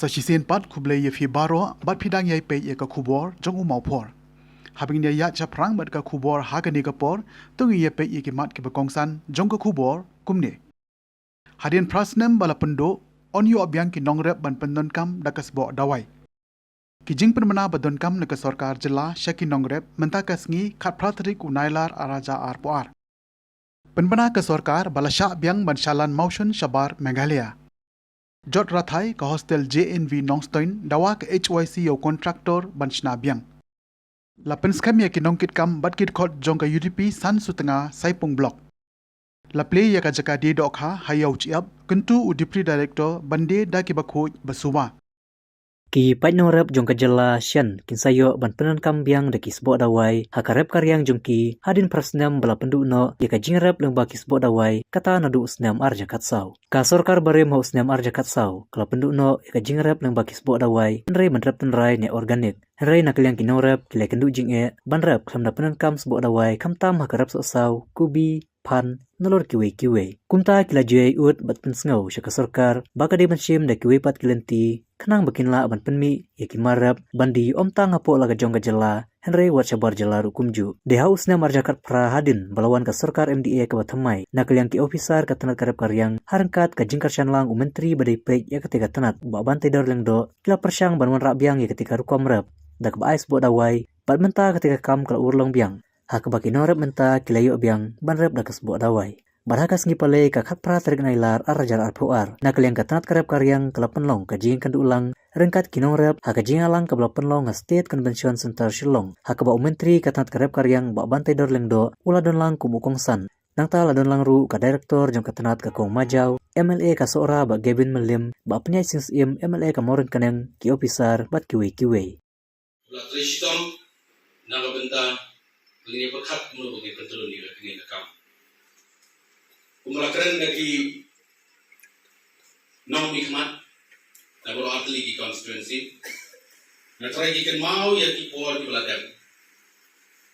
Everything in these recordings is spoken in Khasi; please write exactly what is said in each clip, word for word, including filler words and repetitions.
Sa shisien pat khublei ïa phi baroh bad phi dang ïai peit ïa ka khubor jong u Mawphor. Haba ngin ïa ïaid shaphrang bad ka khubor ha kane ka por, to ngin ïa peit ïa ki mat kiba kongsan jong ka khubor kumne. Hadien phra snem ba la pynduh, yn ïoh biang ki nongrep ban pyndonkam da ka sboh dawai. Ki jingpynbna ba donkam na ka sorkar jylla sha ki nongrep mynta ka sngi khatphra tarik u Nailar ar hajar arphew ar. Pynbna ka sorkar ba la shah biang ban shalan mawshun shabar Meghalaya. Jot rathai ka hostel J N V Nongstoiñ, dawa ka H Y C ïa u kontraktor ban shna biang. La pynskhem ïa ki nongkitkam bad ki dkhot jong ka U D P san Sutnga Saipung Block. La plie ïa ka jaka die dohkha ha ïa u chiap, kyntu u Deputy Director ban die da kiba khuid ba suba. Ki paid nongrep jong ka jylla shen kin sa ïoh ban pyndonkam biang da ki sboh dawai ha ka rep ka riang jong ki hadien phra snem ba la pynduh noh ïa ka jingrep lyngba ki sboh dawai, kata naduh u snem ar hajar khatsaw. Ka sorkar barim ha u snem ar hajar khatsaw ka la pynduh noh ïa ka jingrep lyngba ki sboh dawai, hynrei ban rep tynrai ne organic. Hynrei na ka liang ki nongrep ki la ïakynduh jingeh ban rep khlem da pyndonkam sboh dawai, khamtam ha ka rep sohsaw, kubi, phan, nalor kiwei kiwei. Kumta ki la ju ïai ud bad pynsngew sha ka sorkar ba ka dei ban shim da kiwei pat ki lynti khnang ba kin lah ban pynmih ïa ki mar rep ban die, ym tang hapoh la ka jong ka jylla, hynrei wat shabar jylla ruh kumjuh. Dei ha u snem ar hajar khatphra hadien ba la wan ka sorkar M D A kaba thymmai, na ka liang ki ophisar ka tnat ka rep ka riang, ha ryngkat ka jingkyrshan lang u Myntri ba dei peit ïa kata ka tnat, Bah Banteidor Lyngdoh, ki la pyrshang ban wanrah biang ïa kata ka rukom rep da kaba ai sboh dawai, bad mynta kata ka kam ka la urlong biang, ha kaba ki nongrep mynta ki la ïoh biang ban rep da ka sboh dawai. Bad ha ka sngi Palei ka khatphra tarik Nailar ar hajar arphew ar, na ka liang ka tnat ka rep ka riang ka la pynlong ka jingïakynduh lang ryngkat ki nongrep ha ka jingïalang kaba la pynlong ha State Convention Centre Shillong, ha kaba u Myntri ka tnat ka rep ka riang Bah Banteidor Lyngdoh u la don lang kum u kongsan. Nangta la don lang ruh ka Director jong ka tnat ka Kong Majaw, M L A ka Sohra Bah Gavin Mylliem, Bah Pynïaid Sing Syiem, M L A ka Mawryngkneng, ki ophisar bad kiwei kiwei. La trei shitom na ka bynta ba ngin ïa pyrkhat kumno ba ngin pyntrun ïa kane ka kam. Kumba la kren da ki nongmihkhmat na baroh artylli ki constituency, nga tharai ki kynmaw ïa ki por kiba la dep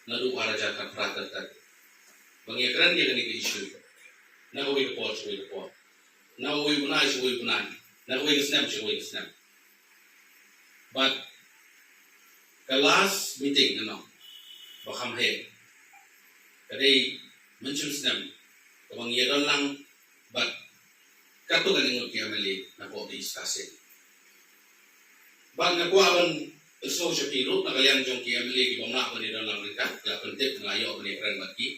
naduh ar hajar khatphra ter ter ba ngi ïa kren ïa kane ka issue na kawei ka por sha kawei ka por, na kawei u bnai sha kawei u bnai, na kawei ka snem sha kawei ka snem. Bad ka last meeting, you know, ba kham heh ka dei mynshem snem kaba ngi ïa don lang bad katto katne ngut ki M L A na pdeng ka East Khasi. Bad nga kwah ban pynsngew sha phi ruh na ka liang jong ki M L A ki bym lah ban ïa don lang ryngkat, ki la pyntip nga la ïoh ban ïa kren bad ki,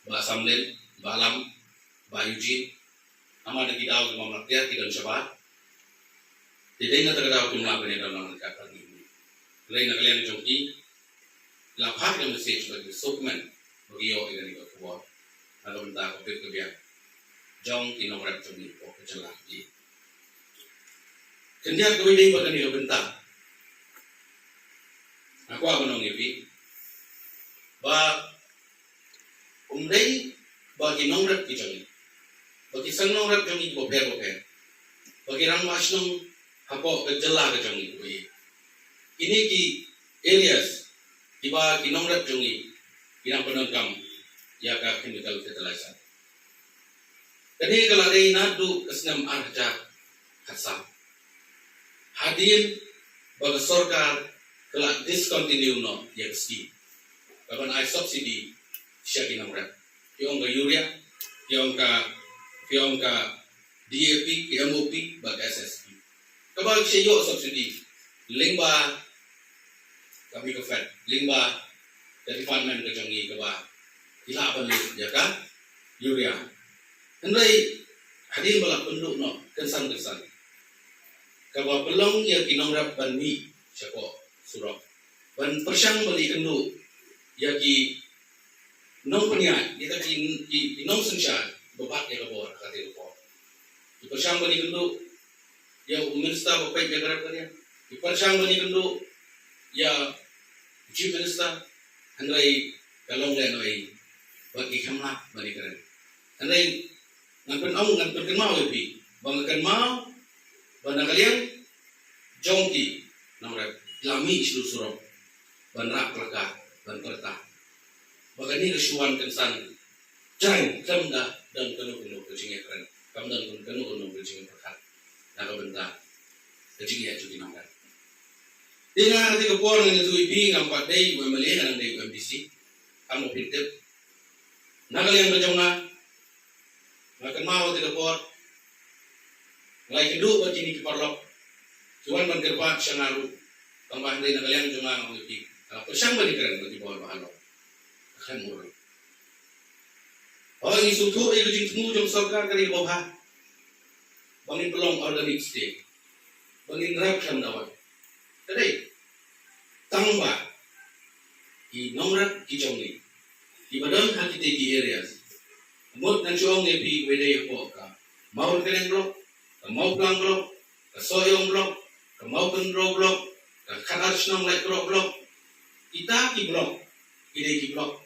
Bah Samlin, Bah Lam, Bah Eugene, namar da ki daw ki bym lah ki don shabar. Te dei na kata ka daw kim lah ban ïa don lang ryngkat bad ngi. Hynrei na ka liang jong ki, la phah ka message bad ki sngewkmen ba ki ïoh ïa kane ka khubor na ka bynta ka bit ka biang jong ki nongrep jong ngi hapoh ka jylla. Khyndiat kawei dei ba kane ka bynta nga kwah ban ong ïa phi ba um dei ba ki nongrep ki jong ngi, ba ki seng nongrep jong ngi kiba pher ba pher, ba ki rangbah shnong hapoh ka jylla ka jong ngi kiba ïeit. Kine ki areas kiba ki nongrep jong ngi ki nang pyndonkam ïa ka chemical fertilizer. Kane ka la dei naduh ka snem ar hajar khatsaw, hadien ba ka sorkar ka la discontinue noh ïa ka scheme kaban ai subsidy sha ki nongrep. Ki ong ka urea, ki ong ka, ki ong ka D A P, ki M O P bad ka S S P. Kaba ki shu ïoh subsidy lyngba ka MICOFED, lyngba ka department ka jong ngi kaba ki lah ban leh ïa ka urea. Hynrei hadien ba la pynduh noh kynsan kynsan, kaba pynlong ïa ki nongrep ban mih shapoh surok ban pyrshang ban ïakynduh ïa ki nongpynïaid, ïa ki, ki, ki nongsynshar ba bat ïa ka bor ha kata ka por. Ki pyrshang ban ïakynduh ïa u minister ba peit ïa ka rep ka riang, ki pyrshang ban ïakynduh ïa u chief minister, hynrei ka long lehnohei bad ki khlem lah ban ïakren. Hynrei ngan pyn-, ngan pynkynmaw ïa phi ba nga kynmaw ba na ka liang jong ki nongrep la mih sha surok ban rah placard ban pyrta ba kane ka shu wan kynsan, jai khlem da don kano kano ka jingïakren, khlem don kano kano ka jingïapyrkhat na ka bynta ka jingeh jong ki nongrep. Te nga ha kata ka por ngan ïathuh ïa phi, ngam pat dei u MLA, nga dang dei u MDC. Kam, mo, phin tip. Na ka liang ka jong nga, nga kynmaw ha kata ka por, nga la ïakynduh bad kine ki paralok, ki wan ban kyrpad sha nga ruh. Tangba hynrei na ka liang jong nga, nga ong ïa phi, nga la pyrshang ban ïakren bad ki bor bahalor. Khlem mut. Hooid, ngi sngewthuh ïa ka jingthmu jong sorkar ka dei kaba bha ba ngin pynlong organic state, ba ngin rep khlem dawai. Ka dei. Tangba ki nongrep ki jong ngi kiba don ha kitei ki areas, mut ngan shu ong ïa phi, kiba dei hapoh ka Mawryngkneng block, ka Mawphlang block, ka Sohiong block, ka Mawkynrew block, ka Khatar Shnong Laitkroh block, kita ki block ki dei ki block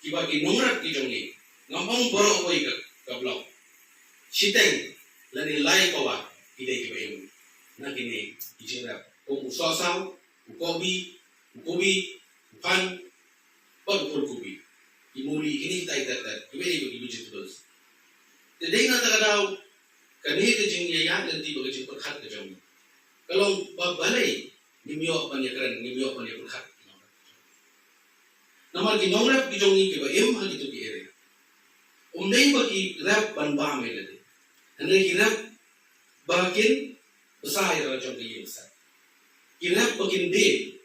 kiba ki nongrep ki jong ngi, ngam ong baroh kawei ka, ka block, shiteng lane lai pawa ki dei kiba im na kine ki jingrep kum u sohsaw, u kohbi, u kubi, u phan, bad u phulkubi, i muli, kine kita, kita, kita kiba dei ki vegetables. Te dei na kata ka daw, kane ka jingïaid lynti bad ka jingpyrkhat ka jong ngi ka long ba balei ngim ïoh ban ïakren, ngim ïoh ban ïapyrkhat. Namar ki nongrep ki jong ngi kiba im ha kito ki area, ym dei ba ki rep ban bam ïa lade, hynrei ki rep ba kin bsa ïa la jong ka ïing ka sem. Ki rep ba kin die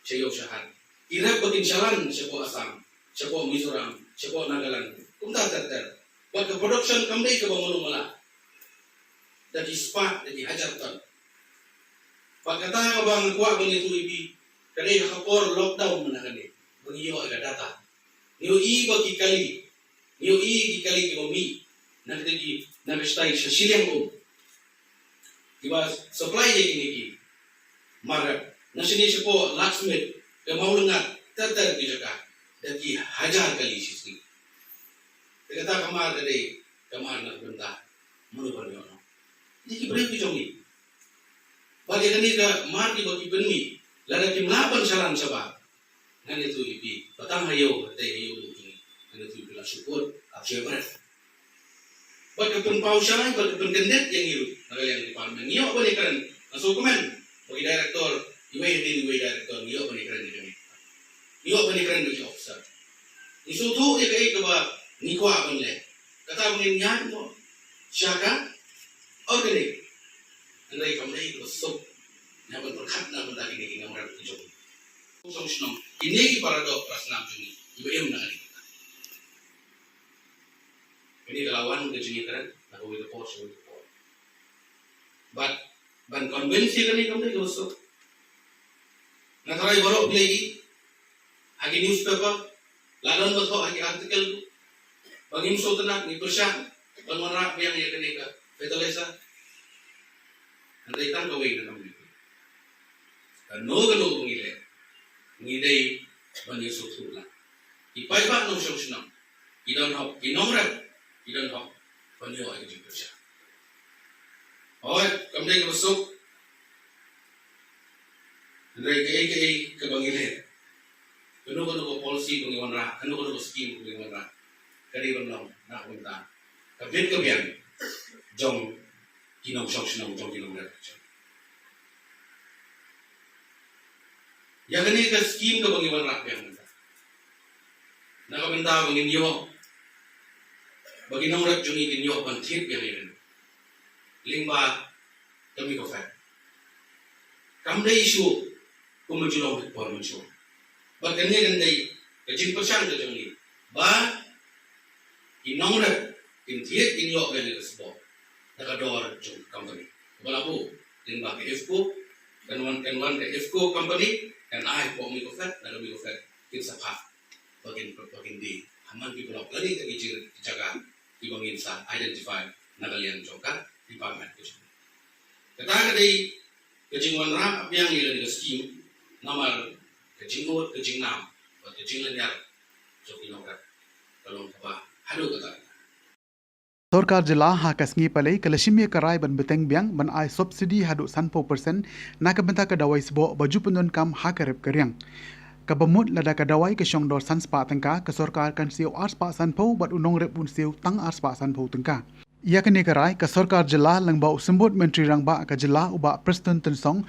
sha ïew sha hat. Ki rep ba kin shalan shapoh Assam, shapoh Mizoram, shapoh Nagaland, kumta ter ter. Bad ka production kam dei kaba malu mala, da ki spah, da ki hajar ton. Bad kata kaba nga kwah ban ïathuh ïa phi, ka dei ha ka por lockdown mynta kane ba ngi ïoh ïa ka data. Ngi ïohi ba ki kali, ngi ïohi ki kali kiba mih na kata ki, na ka stai sha shiliang um, kiba supply ïa kine ki mar rep. Na shane shapoh Laksmit, ka Mawlyngkneng, ter ter ki jaka, da ki hajar kali shi sngi. Te kata ka mar ka dei ka mar na ka bynta mano ban ïoh noh? Ïa ki briew ki jong ngi. Bad ïa kane ka mar kiba ki pynmih, lada kim lah ban shalan shabar, ngan ïathuh ïa phi, ba tang ha ïew, ha tei ha ïew jong ngi, ngan ïathuh ïa phi, la shu kut, la shu bret. Bad ka pynpaw shai, bad ka pynkyndit ïa ngi ruh na ka liang ka department. Ngi ïoh ban ïakren, nga sngewkmen ba ki director, iwei hadien iwei director, ngi ïoh ban ïakren ïa kane. Ngi ïoh ban ïakren bad ki officer. Ngi sngewthuh ïa kaei kaba ngi kwah ban leh. Kata ba ngin ïaid mo sha ka organic. Hynrei kam dei kaba suk. Ngi hap ban pyrkhat na ka bynta kine ki nongrep ki jong ngi. Shong shnong, kine ki para doh para snam jong ngi, kiba im na kane ka. Kane ka la wan ka jingïakren na kawei ka por sha kawei ka por. Bad ban convince ïa kane kam dei kaba suk. Nga tharai baroh phi la ïohi ha ki newspaper, la don ba thoh ha ki article ba ngim sngewtynnat, ngi pyrshang ban wanrah biang ïa kane ka fertilizer. Hynrei tang kawei nga ong ïa phi, kano kano ba ngi leh, ngi dei ban ïasngewthuh lang. Ki paidbah nongshong shnong ki don hok, ki nongrep ki don hok ban ïoh ïa ka jingpyrshah. Hooid, kam dei kaba suk. Hynrei kaei kaei kaba ngi leh, kano kano ka policy ba ngi wanrah, kano kano ka scheme ba ngi wanrah, ka dei ban long na ka bynta ka bit ka biang jong ki nongshong shnong, jong ki nongrep. Ïa kane ka scheme kaba ngi wanrah biang mynta, na ka bynta ba ngin ïoh, ba ki nongrep jong ngi kin ïoh ban thied biang ïa kane lyngba ka Micofed. Kam dei shuh kum ba ju long ha ki por mynshuwa. Bad kane kan dei ka jingpyrshang ka jong ngi ba ki nongrep kin thied, kin ïoh biang ïa ka sbok da ka dor jong ka company. Kaba la buh lyngba ka IFFCO, kan wan, kan wan ka IFFCO company, kan ai hapoh Micofed, na ka Micofed kin sa phah ba kin, ba kin die ha man ki block lane ha ki jaka kiba ngin sa identify na ka liang jong ka department ka jong ngi. Kata ka dei ka jingwanrah biang ïa kane ka scheme, namar ka jingud, ka jingnam bad ka jinglynñiar jong ki nongrep ka long kaba haduh katta. Sorkar jylla ha ka sngi Palei ka la shim ïa ka rai ban bteng biang ban ai subsidy haduh sanphew percent na ka bynta ka dawai sboh ba ju pyndonkam ha ka rep ka riang. Kaba mut lada ka dawai ka shong dor san spah tyngka, ka sorkar kan siew ar spah sanphew bad u nongrep un siew tang ar spah sanphew tyngka. Ïa kane ka rai ka sorkar jylla lyngba u Symbud Myntri Rangbah ka jylla u Bah Prestone Tynsong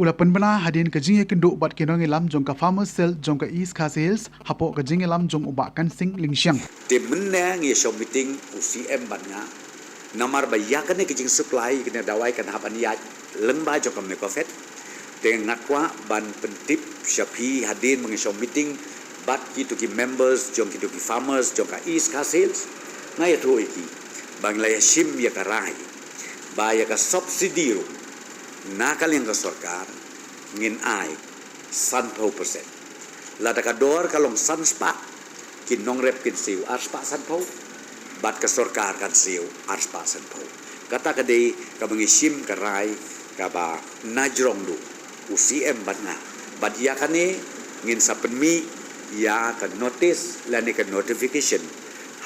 u la pynbna hadien ka jingïakynduh bad ki nongïalam jong ka Farmers Cell jong ka East Khasi Hills hapoh ka jingïalam jong u Bah Kansing Lyngshiang. Te mynne ngi ïa shong meeting u C M bad nga namar ba ïa kane ka jingsupply kane dawai kan hap ban ïaid lyngba jong ka MECOFED. Te nga kwah ban pyntip sha phi hadien ba ngi shong meeting bad kito ki members jong kito ki farmers jong ka East Khasi Hills, nga ïathuh ïa ki ba ngi la ïa shim ïa ka rai ba ïa ka subsidy ruh na ka liang ka sorkar ngin ai sanphew percent. Lada ka dor ka long san spah, ki nongrep kin siew ar spah sanphew bad ka sorkar kan siew ar spah sanphew. Kata ka dei kaba ngi shim ka rai kaba na jrong duh u C M bad nga. Bad ïa kane ngin sa pynmih ïa ka notice lane ka notification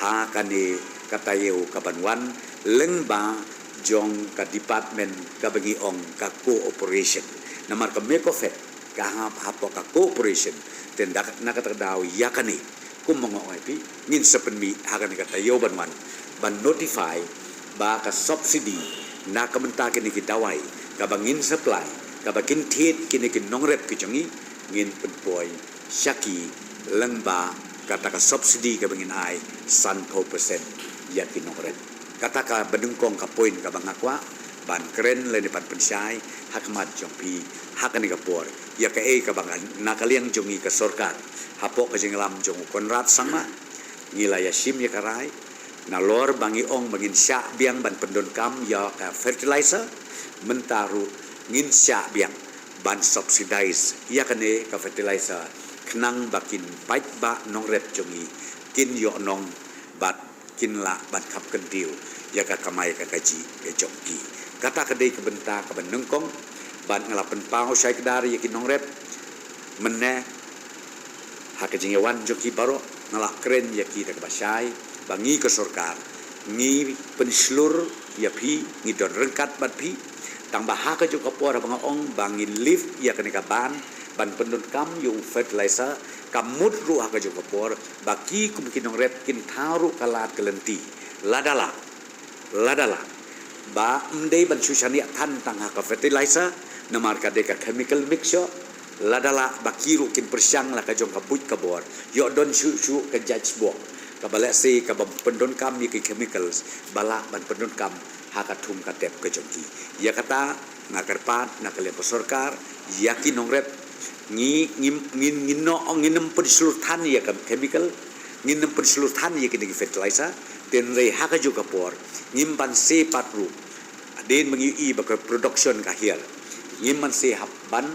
ha kane ka taïew kaban wan lyngba jong ka department kaba ngi ong ka cooperation. Namar ka MECOFED ka hap hapoh ka cooperation. Te na kata ka daw ïa kane kumba nga ong ïa phi ngin sa pynmih ha kane ka taïew ban wan ban notify ba ka subsidy na ka bynta kine ki dawai kaba ngin supply kaba kin thied kine ki nongrep ki jong ngi ngin pynpoi sha ki lyngba kata ka subsidy kaba ngin ai sanphew percent ïa ki nongrep. Kata kaba nyngkong ka point kaba nga kwah ban kren lane ban pynshai ha khmat jong phi ha kane ka por ïa kaei kaba na ka liang jong ngi ka sorkar hapoh ka jingïalam jong u Conrad Sangma ngi la ïa shim ïa ka rai nalor ba ngi ong ba ngin shah biang ban pyndonkam ïa ka fertilizer, mynta ruh ngin shah biang ban subsidize ïa kane ka fertilizer khnang ba kin paidbah nongrep jong ngi kin ïoh nong bad kin lah ban khap kyntiew ïa ka kamai ka kajih ka jong ki. Kata ka dei ka bynta kaba nyngkong bad nga la pynpaw shai kdar ïa ki nongrep mynne ha ka jingïawan jong ki baroh nga la kren ïa ki da kaba shai ba ngi ka sorkar ngi pynshlur ïa phi, ngi don ryngkat bad phi. Tang ba ha kajuh ka por ba nga ong ba ngin lift ïa kane ka ban ban pyndonkam ïa u fertilizer, ka mut ruh ha kajuh ka por ba ki kum ki nongrep kin thaw ruh ka lad ka lynti. Lada lah, lada lah ba ym dei ban shu shaniah than tang ha ka fertilizer namar ka dei ka chemical mixture. Lada lah ba ki ruh kin pyrshang la ka jong ka buit ka bor, ïoh don shuh shuh ka jait sboh kaba lehse kaba pyndonkam ïa ki chemicals ba lah ban pyndonkam ha ka thung ka tep ka jong ki. Ïa kata nga kyrpad na ka liang ka sorkar ïa ki nongrep ngi ngin ngin ngin no ngin ym pynshlur than ïa ka chemical, ngin ym pynshlur than ïa kine ki fertilizer. Te hynrei ha kajuh ka por ngim ban se pat ruh hadien ba ngi ïohi ba ka production ka hiar, ngim ban se hap ban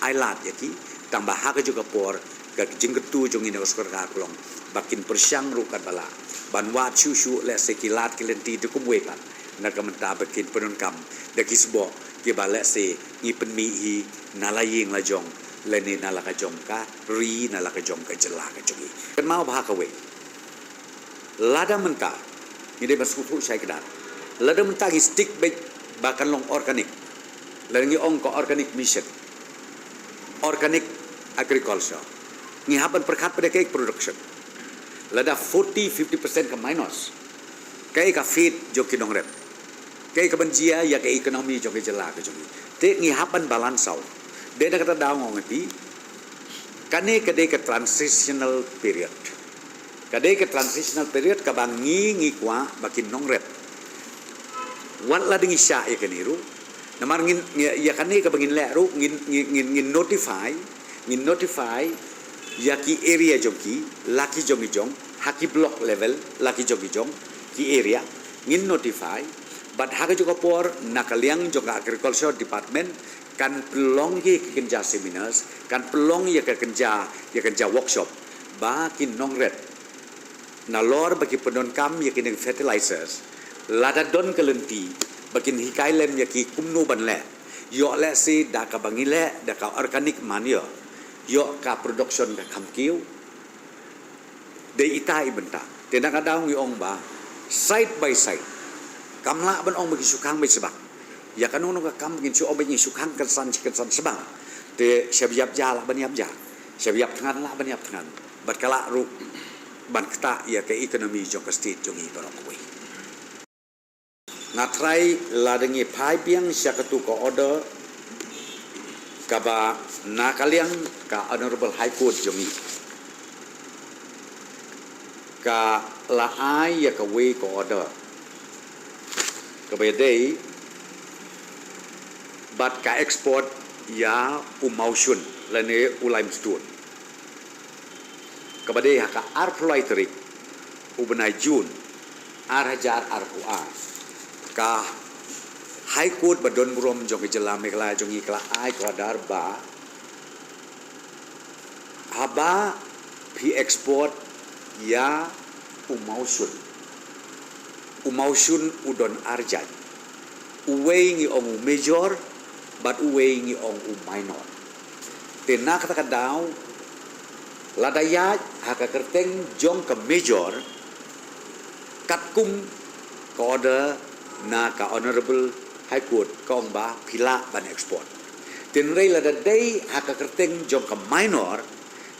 ai lad ïa ki. Tang ba ha kajuh ka por ka jingkyntu jong ngi na ka sorkar ka long ba kin pyrshang ruh katba lah ban wad shuh shuh lehse ki lad ki lynti da kumwei pat na ka bynta ba kin pyndonkam da ki sboh kiba lehse ngi pynmih hi na la ïing la jong lane na la ka jong ka ri, na la ka jong ka jylla ka jong ngi. Kynmaw ba ha kawei, lada mynta ngi dei ban sngewthuh shai kdar, lada mynta ngi stick beit ba kan long organic, lada ngi ong ka organic mission, organic agriculture, ngi hap ban pyrkhat ba dei kaei ka production. Lada forty fifty percent ka minus, kaei ka feed jong ki nongrep, kaei ka ban jia ïa ka economy jong ka jylla ka jong ngi. Te ngi hap ban balance out. Dei na kata daw nga ong ïa phi, kane ka dei ka transitional period. Ka dei ka transitional period kaba ngi ngi kwah ba ki nongrep wat la dang ngi shah ïa kane ruh. Namar ngin ïa kane kaba ngin leh ruh ngin ngin ngin notify, ngin notify ïa ki area jong ki, la ki jong ki jong, ha ki block level, la ki jong ki jong, ki area ngin notify. Bad ha kajuh ka por na ka liang jong ka agriculture department kan pynlong ïa ka kynja seminars, kan pynlong ïa ka kynja ïa ka kynja workshop ba ki nongrep nalor ba ki pyndonkam ïa kine fertilizers, lada don ka lynti ba kin hikai lem ïa ki kumno ban leh. Ïoh lehse da kaba ngi leh da ka organic manure, ïoh ka production ka kham kiew. Dei ita i bynta. Te na ka daw ngi ong ba side by side, kam lah ban ong ba ki shu khang beit sbang. Ïa kano kano ka kam ngin shu ong ba ngi shu khang kynsan shi kynsan sbang. Te shaba ïap ja lah ban ïap ja, shaba ïap thngan lah ban ïap thngan. Bad ka lah ruh ban ktah ïa ka economy jong ka state jong ngi baroh kawei. Nga trai la dang ïa phai biang sha katu ka order kaba na ka liang ka Honorable High Court jong ngi ka la ai ïa kawei ka order kaba ïadei bad ka export ïa u mawshun lane u limestone. Kaba dei ha ka arphew lai tarik u bnai June ar hajar arphew ar, ka High Court ba don burom jong ka jylla Meghalaya jong ngi ka la ai ka order ba haba phi export ïa u mawshun, u mawshun u don arjait. Uwei ngi ong u major bad uwei ngi ong u minor. Te na kata ka daw lada ïaid ha ka kyrteng jong ka major, katkum ka order na ka Honorable High Court ka ong ba phi lah ban export. Te hynrei lada dei ha ka kyrteng jong ka minor,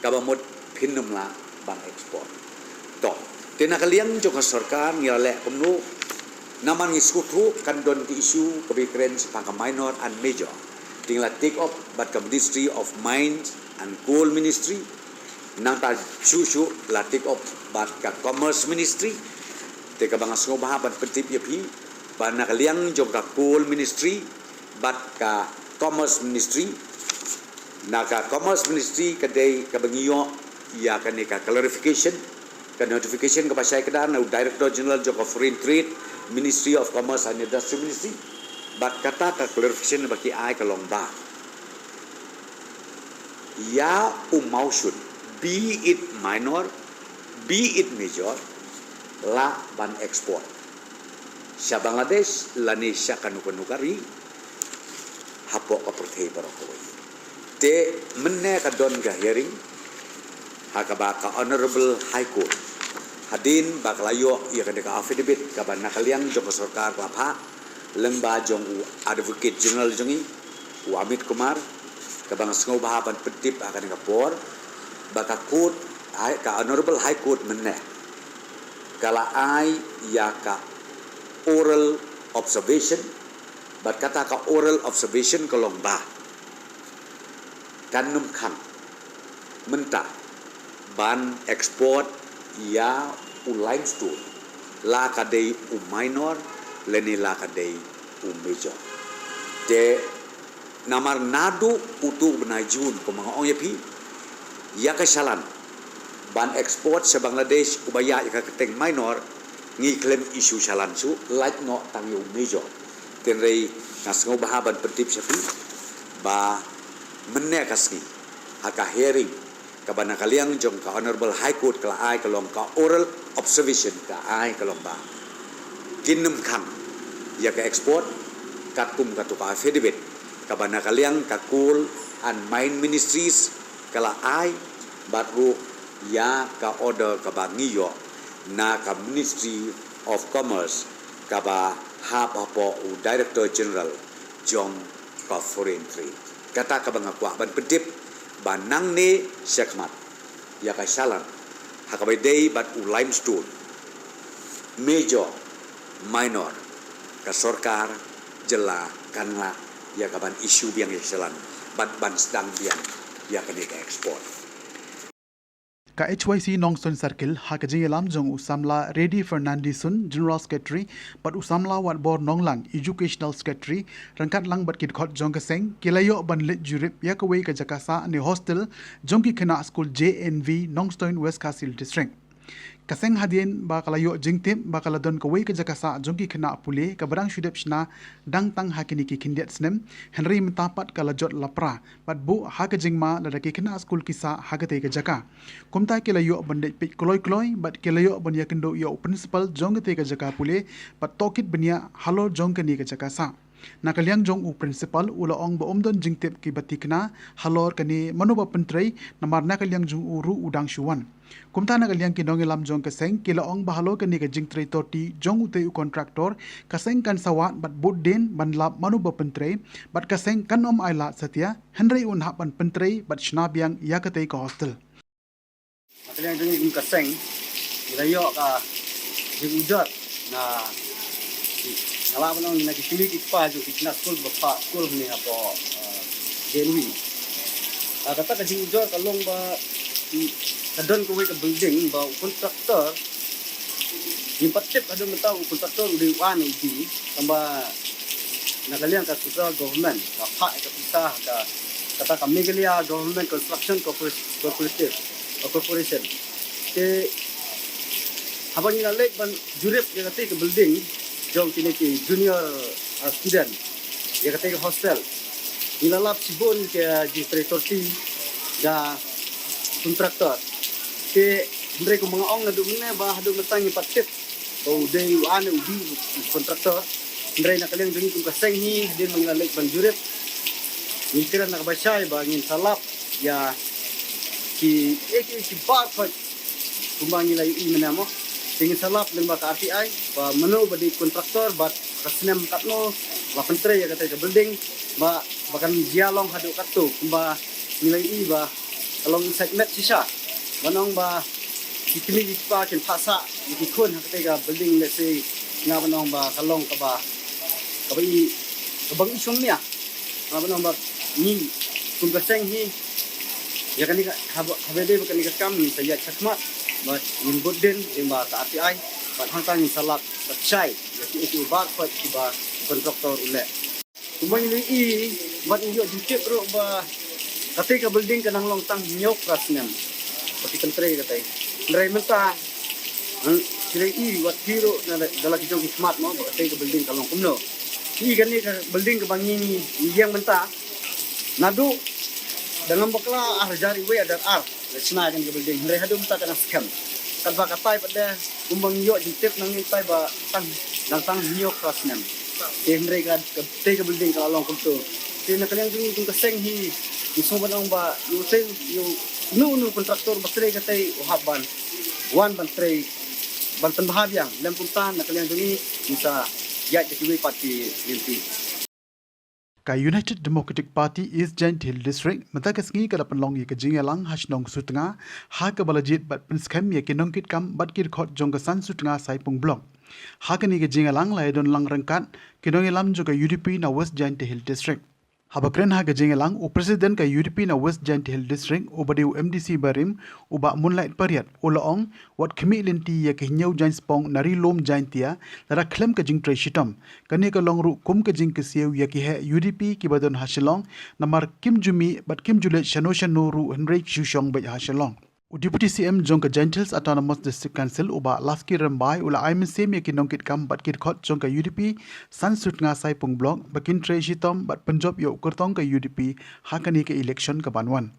kaba mut phin ym lah ban export. To, te na ka liang jong ka sorkar ngi la leh kumno? Namar ngi sngewthuh kan don ka issue kaba kren shaphang ka minor and major. Te ngi la take up bad ka Ministry of Mines and Coal Ministry. Nangta shuh shuh la take up bad ka Commerce Ministry. Te kaba nga sngewbha ban pyntip ïa phi ba na ka liang jong ka Coal Ministry bad ka Commerce Ministry, na ka Commerce Ministry ka dei kaba ngi ïoh ïa kane ka clarification, ka notification kaba shai kdar na u Director General jong ka Foreign Trade, Ministry of Commerce and Industry Ministry. Bad kata ka clarification ba ki ai ka long ba ïa u mawshun, be it minor, be it major, lah ban export sha Bangladesh lane sha kano kano ka ri hapoh ka pyrthei baroh kawei. Te mynne ka don ka hearing ha kaba ka Honorable High Court, hadien ba ka la ïoh ïa kane ka affidavit kaba na ka liang jong ka sorkar ka la phah lyngba jong u Advocate General jong ngi, u Amit Kumar, kaba nga sngewbha ban pyntip ha kane ka por ba ka court, hai, ka Honorable High Court mynne ka la ai ïa ka oral observation. Bad kata ka oral observation ka long ba kan ym khang mynta ban export ïa u limestone, la ka dei u minor lane la ka dei u major. Te namar naduh utu u bnai June, kumba nga ong ïa phi, ïa ka shalan ban export sha Bangladesh uba ïaid ïa ka kyrteng minor, ngi khlem issue shalan shuh, lait noh tang ïa u major. Te hynrei nga sngewbha ban pyntip sha phi ba mynne ka sngi ha ka hearing kaba na ka liang jong ka Honorable High Court ka la ai ka long ka oral observation, ka ai ka long ba kin ym khang ïa ka export katkum katu ka affidavit kaba na ka liang ka Coal and Mine Ministries ka la ai, bad ruh ïa ka order kaba ngi ïoh na ka Ministry of Commerce kaba hap hapoh u Director General jong ka Foreign Trade. Kata kaba nga kwah ban pyntip ba nangne shakhmat ïa ka shalan ha kaba ïadei bad u limestone, major, minor, ka sorkar jylla kan lah ïa ka ban issue biang ïa ka shalan bad ban sdang biang ïa kane ka export. Ka H Y C Nongstoiñ Circle, ha ka jingïalam jong u samla Reddy Fernandeson, General Secretary, bad u samla Watbor Nonglang, Educational Secretary, ryngkat lang bad ki dkhot jong ka seng, ki la ïoh ban leit jurip ïa kawei ka jaka sah ne hostel jong ki khynnah skul J N V Nongstoiñ, West Khasi Hills District. Ka seng hadien ba ka la ïoh jingtip ba ka la don kawei ka jaka sah jong ki khynnah pule kaba dang shu dep shna dang tang ha kine ki khyndiat snem, hynrei mynta pat ka la jot lapra bad buh ha ka jingma lada ki khynnah skul ki sah ha katei ka jaka. Kumta ki la ïoh ban leit peit kloi kloi bad ki la ïoh ban ïakynduh ïa u principal jong katei ka jaka pule bad tohkit bniah halor jong kane ka jaka sah. Na ka liang jong u principal u la ong ba um don jingtip kiba tikna halor kane mano ba pyntrei, namar na ka liang jong u ruh u dang shu wan. Kumta na ka liang ki nongïalam jong ka seng ki la ong ba halor kane ka jingtrei torti jong utei u contractor, ka seng kan sa wad bad bud dien ban lap mano ba pyntrei, bad ka seng kan ym ailad satia, hynrei un hap ban pyntrei bad shna biang ïa katei ka hostel. Na ka liang jong ngi kum ka seng, ngi la ïoh ka jingujor na, Nga lah ban ong na ki kmie ki kpa jong ki khynnah skul ba phah skul hangne hapoh, ah, J N V. Ah, kata ka jingujor ka long ba, mm, ka don kawei ka building ba u contractor, ngim pat tip haduh mynta u contractor u dei u A ne u B, tangba na ka liang ka central government ka phah ïa ka pisa ha ka, kata ka Meghalaya Government Construction Corpor-, Corporative, uh, Corporation. Te haba ngi la leit ban jurip ïa katei ka building jong kine ki junior, uh, student, ïa katei ka hostel, ngi la lap shibun ki jingtrei torti da contractor. Te hynrei kumba nga ong naduh mynne ba haduh mynta ngim pat tip ba u dei u A ne u B u contractor. Hynrei na ka liang jong ngi kum ka seng hi, hadien ba ngi la leit ban jurip, ngi kren na kaba shai ba ngin sa lap ïa ki, eh, ki, ki bar khoit kumba ngi la ïohi mynne mo. Te ngin sa lap lyngba ka R T I ba mano ba dei contractor bad ka snem katno la pyntrei ïa katei ka building, ba, ba kan jia long haduh katto kumba ngi la ïohi ba ka long sait met shisha. Ban ong ba ki kmie ki kpa kin phah sah ïa ki khun ha katei ka building, lehse nga ban ong ba ka long kaba, kaba i, kaba ngi shong nia. Nga ban ong ba ngi kum ka seng hi, ïa kane ka, haba, haba dei ba kane ka kam ngin sa ïaid shakhmat bad ngin bud dien lyngba ka R T I bad hangta ngin sa lap bad shai ïa ki, ïa ki bar khoit kiba contractor u leh. Kumba ngi la ïohi bad ngi ïoh jingtip ruh ba katei ka building ka nang long tang hynñiew phra snem ba ki pyntrei katei. Hynrei mynta, hmm, ngi la ïohi wat ki ruh na da la ki jong ki khmat mo ba katei ka building ka long kumno. Ki kane ka building kaba ngi, ngi ïeng mynta naduh da ngam bakla ar hajar wei, ar hajar ar la shna kane ka building, hynrei haduh mynta ka dang skhem. Katba katai pat de kumba ngi ïoh jingtip na ngi tai ba tang, dang tang hynñiew phra snem. Te hynrei ka, katei ka building ka la long kumto. Te na ka liang jong ngi kum ka seng hi, ngi sngewbha ban ong ba ïa utei, ïa uno uno u contractor ba trei katei u hap ban wan ban trei, ban pynbha biang. Lem kumta na ka liang jong ngi ngin sa ïaid da kiwei pat ki lynti. Ka United Democratic Party East Jaintia Hills District mynta ka sngi ka la pynlong ïa ka jingïalang ha shnong Sutnga, ha kaba la jied bad pynskhem ïa ki nongkitkam bad ki dkhot jong ka San Sutnga Saipung Block. Ha kane ka jingïalang la ïadon lang ryngkat ki nongïalam jong ka U D P na West Jaintia Hills District. Haba kren ha ka jingïalang u President ka U D P na West Jaintia Hills District uba dei u M D C barim, u Bah Moonlight Pariat, u la ong, wat khmih lynti ïa ka hynñiew jaiñ spong na Ri Lum Jaintia lada khlem ka jingtrei shitom. Kane ka long ruh kum ka jingkyrsiew ïa ki heh U D P kiba don ha Shillong, namar kim ju mih bad kim ju leit shano shano ruh hynrei ki shu shong beit ha Shillong. U Deputy C M jong ka Jaintia Hills Autonomous District Council u Bah Laskie Rymbai u la ai mynsiem ïa ki nongkitkam bad ki dkhot jong ka U D P San Sutnga Saipung Block ba kin trei shitom bad pynjop ïa u kyrtong ka U D P ha kane ka election ka ban wan.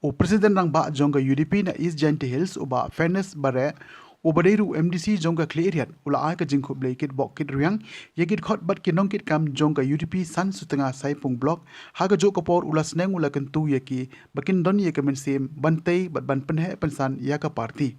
U President Rangbah jong ka U D P na East Jaintia Hills u Bah Fairness Bareh, uba dei ruh u M D C jong ka Khliehriat, u la ai ka jingkhublei kitbok kitrwiang ïa ki dkhot bad ki nongkitkam jong ka U D P San Sutnga Saipung Block. Ha kajuh ka por u la sneng u la kyntu ïa ki ba kin don ïa ka mynsiem ban tei bad ban pynheh pynsan ïa ka party.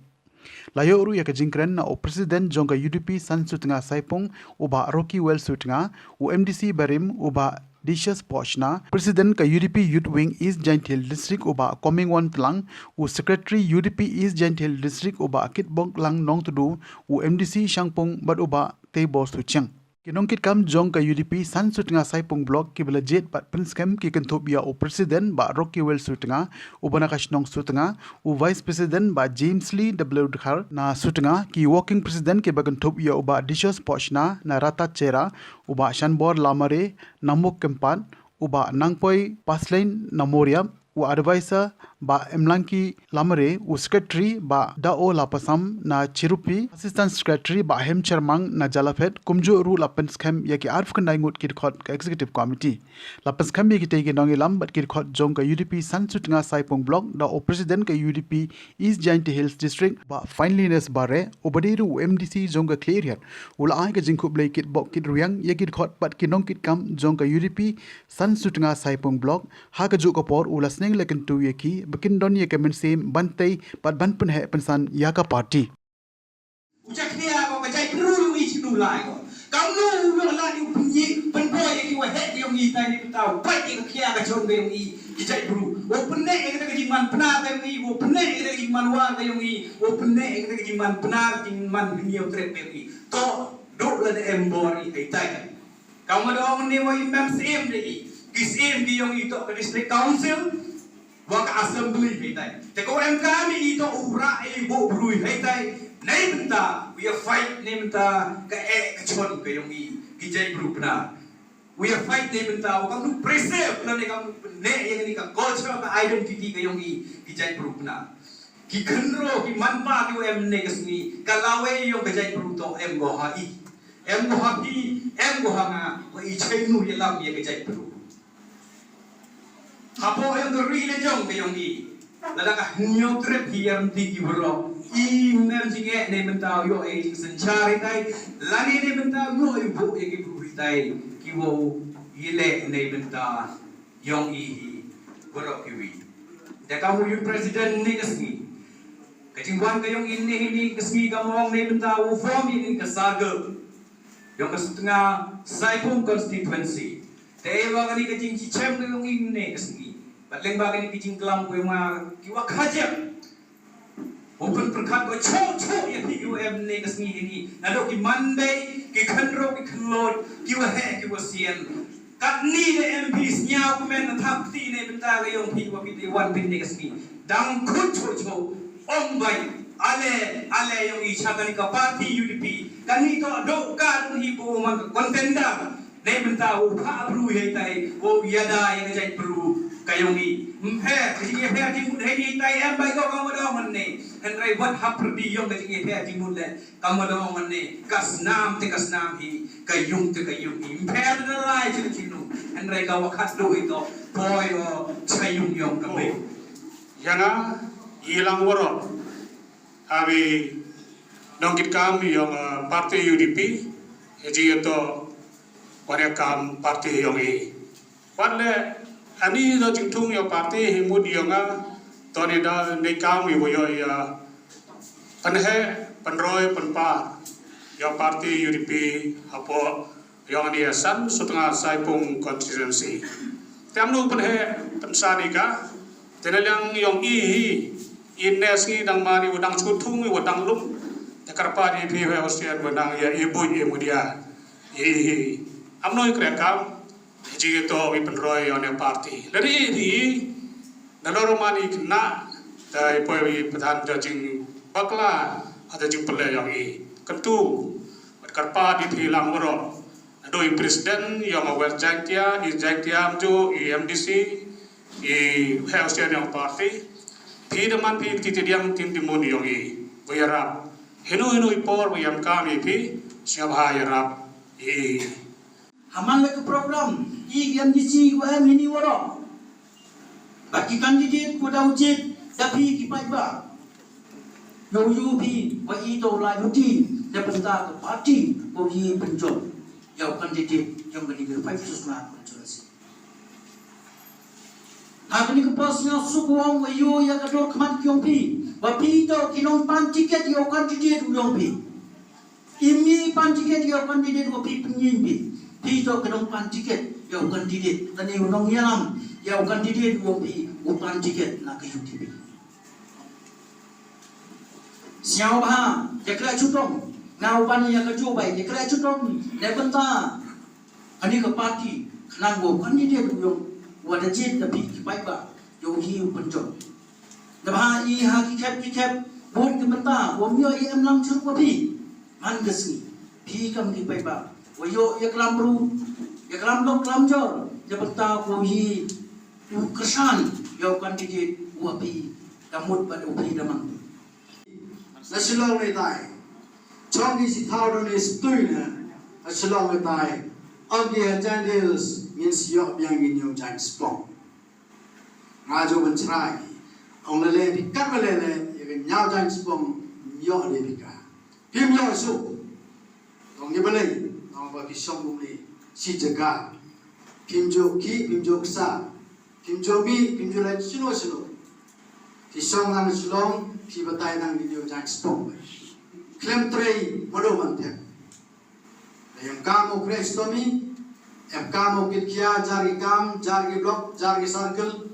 La ïoh ruh ïa ka jingkren na u President jong ka U D P San Sutnga Saipung u Bah Rockwell Sutnga, u M D C barim u Bah Decious Pohshna, President ka U D P Youth Wing East Jaintia Hills District u Bah Comingone Tlang, u Secretary U D P East Jaintia Hills District u Bah Kitboklang Nongtdu, u M D C Shangpung bad u Bah Teibor Suchiang. Ki nongkitkam jong ka U D P San Sutnga Saipung Block kiba la jied bad pynskhem ki kynthup ïa u President Bah Rockwell Sutnga uba na ka shnong Sutnga, u Vice President Bah James Lee W Dkhar na Sutnga, ki Working President kiba kynthup ïa u Bah Decious Pohshna na Ratatchera, u Bah Shanbor Lamare na Mukempat, u Bah Nangpoi Paslein na Moriap, u Advisor Bah Emlangki Lamare, u Secretary Bah Dao Lapasam na Chirupi, Assistant Secretary Bah Hem Chermang na Jalaphet, kumjuh ruh la pynskhem ïa ki arphew khyndai ngut ki dkhot ka Executive Committee. La pynskhem ïa kitei ki nongïalam bad ki dkhot jong ka U D P San Sutnga Saipung Block da u President ka U D P East Jaintia Hills District Bah Finelyness Bareh, uba dei ruh u M D C jong ka Khliehriat, u la ai ka jingkhublei kitbok kitrwiang ïa ki dkhot bad ki nongkitkam jong ka U D P San Sutnga Saipung Block. Ha kajuh ka por u la sneng la kyntu ïa ki ba kin don ïa ka mynsiem ban tei bad ban pynheh pynsan ïa ka party. U jakhlia ko ka jaitbru jong i, shinu lai ko. Kamno u ïoh lad ïa u pynïaid pynbor ïa ki waheh jong i, tai ni pyntaw pait ïa ka khia ka jong ka jong i, ki jaitbru. U pynïaid ïa ka jingman Pnar ka jong i, u pynïaid ïa ka jingman War ka jong i, u pynïaid ïa ka jingman Pnar, jingman Hynñiewtrep ka jong i. To, duk lada em bor i, hei tai. Tang ma da ong ne wa i mem syiem de i. Ki syiem ki yong i toh ka district council wa ka assembly hei tai. Te ko em ka mi i toh u rah i bo brui hei tai. Nei bynta, we are fight nei bynta ka eh ka chon ka yong i. Ki jait bru pna. We are fight nei bynta wa kam nu preserve la ne kam ne yang ni ka culture ka identity ka yong i. Ki jait bru pna. Ki khynro ki manpa ki wa em ne ka sngi ka lawei yong ka jait bru toh em go ha i. Em go ha phi, em go ha nga, wa i chenu ya lam ya ka jait bru. Hapo em ka ri le jong ka yong i. Lada ka hynñiew trep hi em ti ki bro. I mem jingeh ne bynta yo e jing senchar i tai. Lani ne bynta yo i bu ya ki bru i tai. Ki wo i le ne bynta yong i hi. Bro ki wi. Da ka mu yu president ne ka sngi. Ka jingwan ka yong i ne hi ne ka sngi ka mong ne bynta wo form i ne ka circle. Yong ka Sutnga Saipung constituency. Te wa kani ka jingchichem ka yong i ne ka sngi. Bat leng ba kani ka jingklam ko yong a ki wa khajep. Open perkat ko cho cho ya phi ki wa em ne ka sngi ini. Nado ki manbei, ki khandro, ki khandlot, ki wa he, ki wa sien. Katni de M P sñiaw ku men na thap ti ne bynta ka yong phi wa phi te wan phi ne ka sngi. Dang khut cho cho. Ong bai. Ale, ale yong i cha kani ka party U D P. Kani to do ka hi ko man ka contender. Nei bynta u pha bru hei tai, u yada ya ka jait bru ka yong i. Mpher, ka jing ya pher jing mut hei ni tai em bai ko ka wa dong ne. Hynrei wat hap perdi yong ka jing ya pher jing mut le. Ka wa dong ne. Ka snam te ka snam hi, ka yung te ka yung hi. Mpher da lai jing jing nu. Hynrei ka wa khat do hi to. Poi o cha yung yong ka bai. Yana, ilang warok. Abi nongkitkam yong, eh, party U D P, e ji ito wane kam party yong i. Wan le, ani do jingthung yong party hi mut yong a, to ni da ni kam i wo yo ya, pynhe, pynroi, pynpar, yong party U D P, hapo, yong ani asan, Sutnga Saipung constituency. Te amnu pynhe, pynsan i ka, te na liang yong i hi, i nes ngi dang mani, u dang chuthung, u dang lum, te karpa di phi, we Australia, u dang ya, i buin, i mudia, i hi. Amnu i krekam, ji to, i pynroi, yong ani party. Lari i hi, na lor mani kena, te i poi i pyntan ja jing bakla, ada jing pele yong i. Kentu, wat karpa di phi lang waro. Ado i president, yong a West Jaintia, i Jaintia amjo, i M D C, i Hellsian yong party. Phi da man phi ti ti diang tin ti mun yong i. Wa yarap. Hinu hinu i por wa yam kam i phi, siap ha yarap. I. Haman le ka program, i M D C wa em hini waro. Ba ki candidate ko da u jied, da phi ki paidbah. Yow yu phi, wa i to lai huti, da bynta ka party, ko i pynjop. Yow candidate, yong kani ka five to smart controversy. Ha kani ka pas nga suk wong wa yu ya ka dor khmat yong phi. Wa phi to ki nong pan ticket yow candidate yong phi. Imi pan ticket yow candidate wa phi pynyin phi. Phi to ki nong pan ticket yow candidate. Tani u nong yalam yow candidate wa phi u pan ticket na ka U D P. Siaw bha, ya kra chutong. Nga u ban ya ka ju bai, ya kra chutong. Ne bynta. Ani ka party, khnang wow candidate u yong, wa da jied da phi ki paidbah, yow hi u pynjop. Da bha i ha ki khep ki khep, bun ki mynta, wa ym yoh i em lang churuk wa phi. Man ka sngi, phi kam ki paidbah, wa yoh ya klam bru, ya klam lok klam jor, ya bynta wow hi u kyrshan, yow candidate wa phi, da mut bad u phi da mang. Na Shillong ne tai. Chong ki shi thaw don ne stui ne. Na Shillong ne tai. Ong ki ha Jain Hills ngin shi yoh biang ngin yoh Jain Spong. Nga jo ban chrai. Ong le le bi kat le le ye kan yoh Jain Spong yoh le bi ka. Phim yoh su. Tong ïa balei, tong ba ki shong kumne, shi jaka. Phim ju ki, phim ju ksa. Phim ju mi, phim ju leh shino shino. Ki shong lang Shillong, ki batai nang video Jain Spong. Khlem trei, mado man thep. Em kam u khreh stomi, em kam u kit khia, jar ki kam, jar ki block, jar ki circle.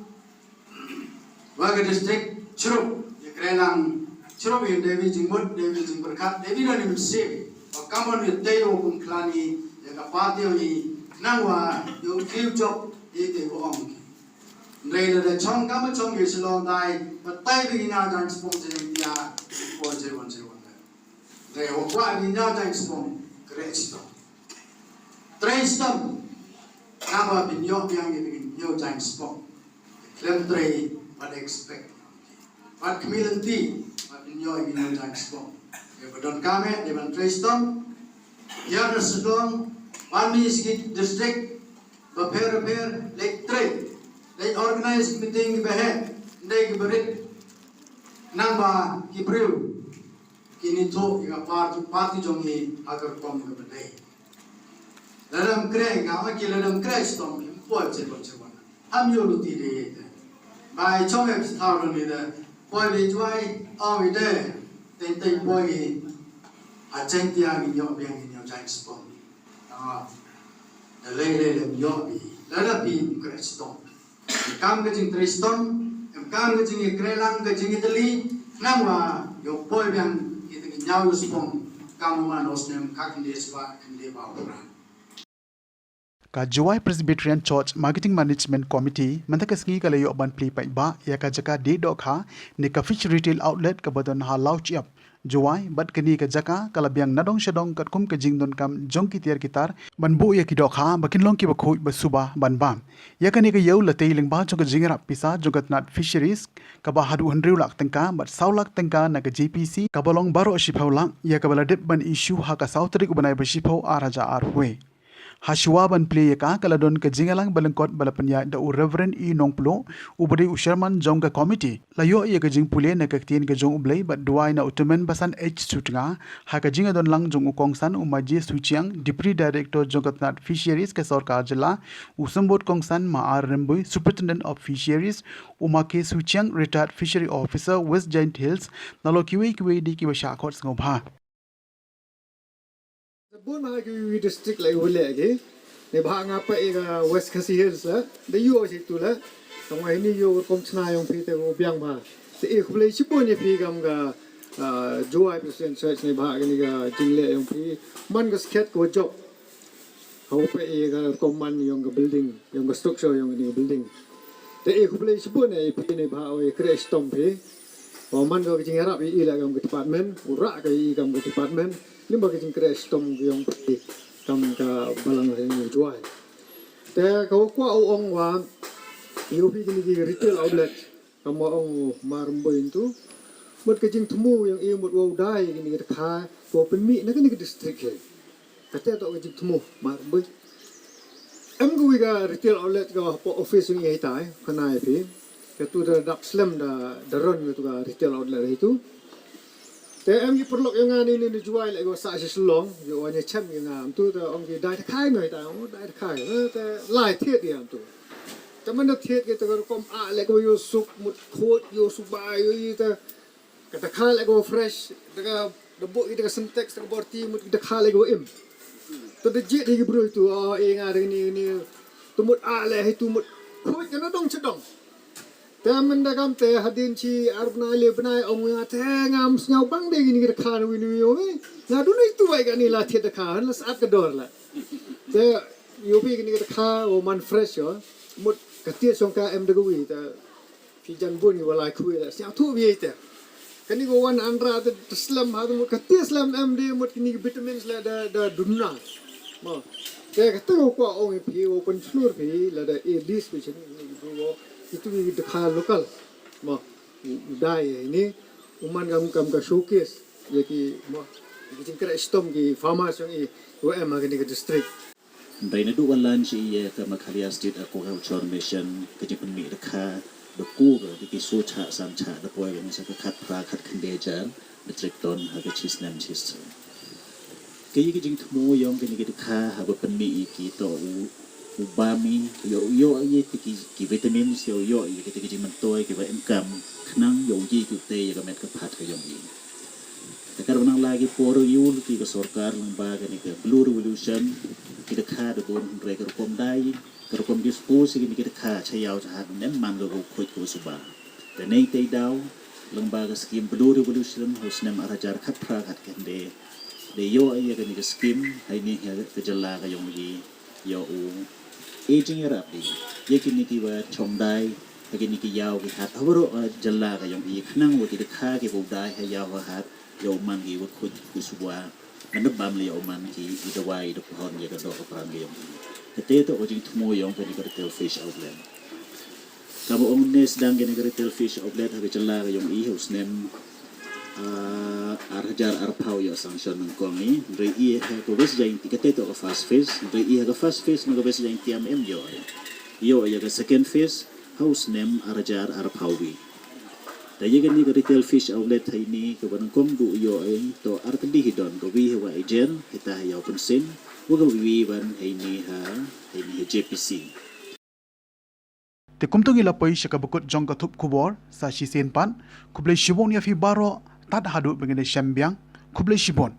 Wa ka district, chirup, ïa kren lang, chirup ïa David Jingmut, David Jingpyrkhat, David ani mynsiem. Wa kammon ïa tei wa kum khlani, ïa ka party ani, Nangwa ïoh kiew jop ïa te u ong ki. Hynrei lada chong kam chong ïa Shillong dei, batai ba ngin ïa jaiñ spong jaiñ ïa, por jaiñ wan jaiñ wan. Hynrei wa kwah ngin ïa jaiñ spong, khreh shitom. Trei shitom. Nangwa phin ïoh biang ïa ngin ïa jaiñ spong. Khlem trei, wat expect. Wat khmih lynti, wat phin ïoh ïa ngin ïa jaiñ spong. Ïa ba donkam eh, ïa ban trei shitom. Ïa na Shillong, wan mih sha ki district bapher bapher, leit trei, leit organize meeting kiba heh, ndei kiba rit. Nangba ki briew kin ïathuh ïa ka party, party jong ngi ha ka rukom kaba dei. Lada ym khreh, nga ma ki lada ym khreh shitom, kim poi cherbon cherbon. Ham ïoh lynti de. Bai chong ep sthau don ni de. Poi de Jowai, aw i de. Teng teng poi i. Ha Jaintia ngin ïoh biang ngin ïoh jaiñ spong. Ah, da lei lei lem ïoh bi. Lada bi ym khreh shitom. Em kam ka jingtrei shitom, em kam ka jingïakhreh lang ka jingïatylli, nangwa ïoh poi biang kita ki ñiaw ïa spong, kam u man u snem ka khyndiat spah khyndiat ba u phra. Ka Jowai Presbyterian Church Marketing Management Committee mynta ka sngi ka la ïoh ban plie paidbah ïa ka jaka die dohkha ne ka Fish Retail Outlet kaba don ha Lawchiap, Jowai, bad kane ka jaka ka la biang nadong shadong katkum ka jingdonkam jong ki tiar ki tar ban buh ïa ki dohkha ba kin long kiba khuid ba suba ban bam. Ïa kane ka ïew la tei lyngba jong ka jingïarap pisa jong ka tnat Fisheries kaba haduh hynriew lak tyngka bad saw lak tyngka na ka J P C kaba long baroh shiphew lak, ïa kaba la dep ban issue ha ka saw tarik u bnai ba shiphew ar hajar arphew wei. Ha shuwa ban plie ïa ka, ka la don ka jingïalang ba lyngkot ba la pynïaid da u Reverend E Nongpluh, uba dei u chairman jong ka committee. La ïoh ïa ka jingpule na ka ktien ka jong U Blei bad duwai na u tymmen basan H Sutnga, ha ka jingïadon lang jong u kongsan u Ma J Suchiang, Deputy Director jong ka tnat Fisheries ka sorkar jylla, u symbud kongsan Ma R Rymbui, Superintendent of Fisheries, u Ma K Suchiang, Retired Fishery Officer, West Jaintia Hills, nalor kiwei kiwei de kiba shah khot sngewbha. Bun ha ki district la ïoh leh ki. Neibhah nga peit ïa ka West Khasi Hills la. Da ïoh shi tu la. Tang wa hini ïoh rukom chna yong phi te u biang bha. Te i khublei shibun ïa phi kam ka, ah, Jowai Presbyterian Church neibhah kani ka jingleh yong phi. Man ka skhet ka wa jop. Hau peit ïa ka rukom man yong ka building, yong ka structure yong kani ka building. Te i khublei shibun ïa phi neibhah wa ïa khreh shitom phi. Wa man ka jingïarap ïa i la kam ka department, u rah ka ïa i kam ka department. Lyngba ka jingkhreh shitom ka yong phi kam ka balang ïa ngi Jowai. Te ka wa kwah u ong wa ïa phi kini ki retail outlet kam wa ong u Ma Rymbui ntu. Mut ka jingthmu yong i mut wa u dei kini ki dkha wa pynmih na kini ki district hi. Kata toh ka jingthmu Ma Rymbui. Em ka wi ka retail outlet ka hapoh office yong i hitai, khana ïa phi. Katu da dap slem da, da run katu ka retail outlet hitu. Te em ki paralok yong nga ni ni Jowai leh ki wa sah sha Shillong, ki wa ñiah chem yong nga, em tu te ong ki dei dkhai no ita, ong dei dkhai, eh, te lai thied ïa em tu. Te man da thied ki te ka rukom ah leh ki wa ïoh suk, mut khot, ïoh suba, ïoh i te, ka dkhai leh ki wa fresh, te ka da buh i te ka Sintex, te ka borti, mut ki dkhai leh ki wa im. Te da jied ïa ki briew tu, oh, i nga da ni, ni, tu mut ah leh hi tu mut khot ka na dong cha dong. Te mynta kam te hadien shi ar bnai le bnai ong nga te ngam sngew bang de kini ki dkhar wi ni wi ong. Nga dun i tu wai kani la thied dkhar la sat ka dor la. Te ïoh phi kini ki dkhar wa man fresh ïoh. Mut ka tia song ka em de wi te phi jan bun ki wa lai khui la sngew tu wi te. Kani ko wan anra te slem ha mut ka tia slem em de mut kini ki vitamins la da, da dun na. Mo. Te ka te ko kwa ong phi wa kon chlur phi la da e dis phi chen ni ko itu ki dkhar local. Mo. U, u dei ïa ini, u man kam, kam ka showcase ïa ki, mo, ïa ki jingkhreh shitom ki farmers yong i, wa em ha kani ka district. Dei naduh ba lan shi ïa ka Meghalaya State Aquaculture Mission, ka jingpynmih dkhar, da ku ka, da ki soo chah, san chah, da poi ka sa ka khatphra, khatkhyndai hajar metric ton, ha ka shi snem shi snem. Ka ïa ka jingthmu yong kani ka dkhar haba pynmih ïa ki to u, u bam i, ïoh, ïoh ïa ki, ki, ki vitamins, ïoh, ïoh ïa ki, ki jingmyntoi, ki ba em kam, khnang ïoh ïa ki te ïa ka met ka phad ka yong i. Te ka ruh nang la ki por ïa u ki ka sorkar lyngba kani ka Blue Revolution, ki dkhar da bun hynrei ka rukom dei, ka rukom dispose ïa kani ka dkhar cha ïaw cha hat nem man ka u khuid ka u suba. Te nei te daw, lyngba ka skim Blue Revolution, ha u snem ar hajar khatphra khatkhyndai. Da ïoh ïa kani ka skim, ha ini ha ka jylla ka yong i. Ïa u, e jingïarap dei ïa kine kiba chongdai ha kine ki ïaw ki hat ha baroh ka jylla ka jong i, khnang ba ki da kha kiba u dai ha ïaw ha hat, ïa u man ki ba khuid ki shuwa, ban da bam leh ïa u man ki, i dawai, i da pohon ïa ka doh ka pran ka jong i. Kata to ka jingthmu jong kane ka retail fish outlet. Kaba ong ne sdang kane ka retail fish outlet ha ka jylla ka jong i ha u snem, ah, ar hajar arphew ïoh sanction nyngkong i, hynrei i ha ka West Jaintia, kata to ka first phase, hynrei i ha ka first phase na ka West Jaintia em ïoh. Ïoh ïa ka second phase ha u snem ar hajar arphew wi. Te ïa kane ka retail fish outlet ha ini kaba nyngkong du ïoh i, to ar tylli hi don, ka wi ha Wah Jen, hita ha Ïawpynsien, wa ka wi ban ha ini ha, ha ini ha J P C. Te kumto ngi la poi sha kaba kut jong ka thup khubor sa shisien pat. Khublei shibun ïa phi baroh, tad haduh ba ngin ïa shem biang. Khublei shibun.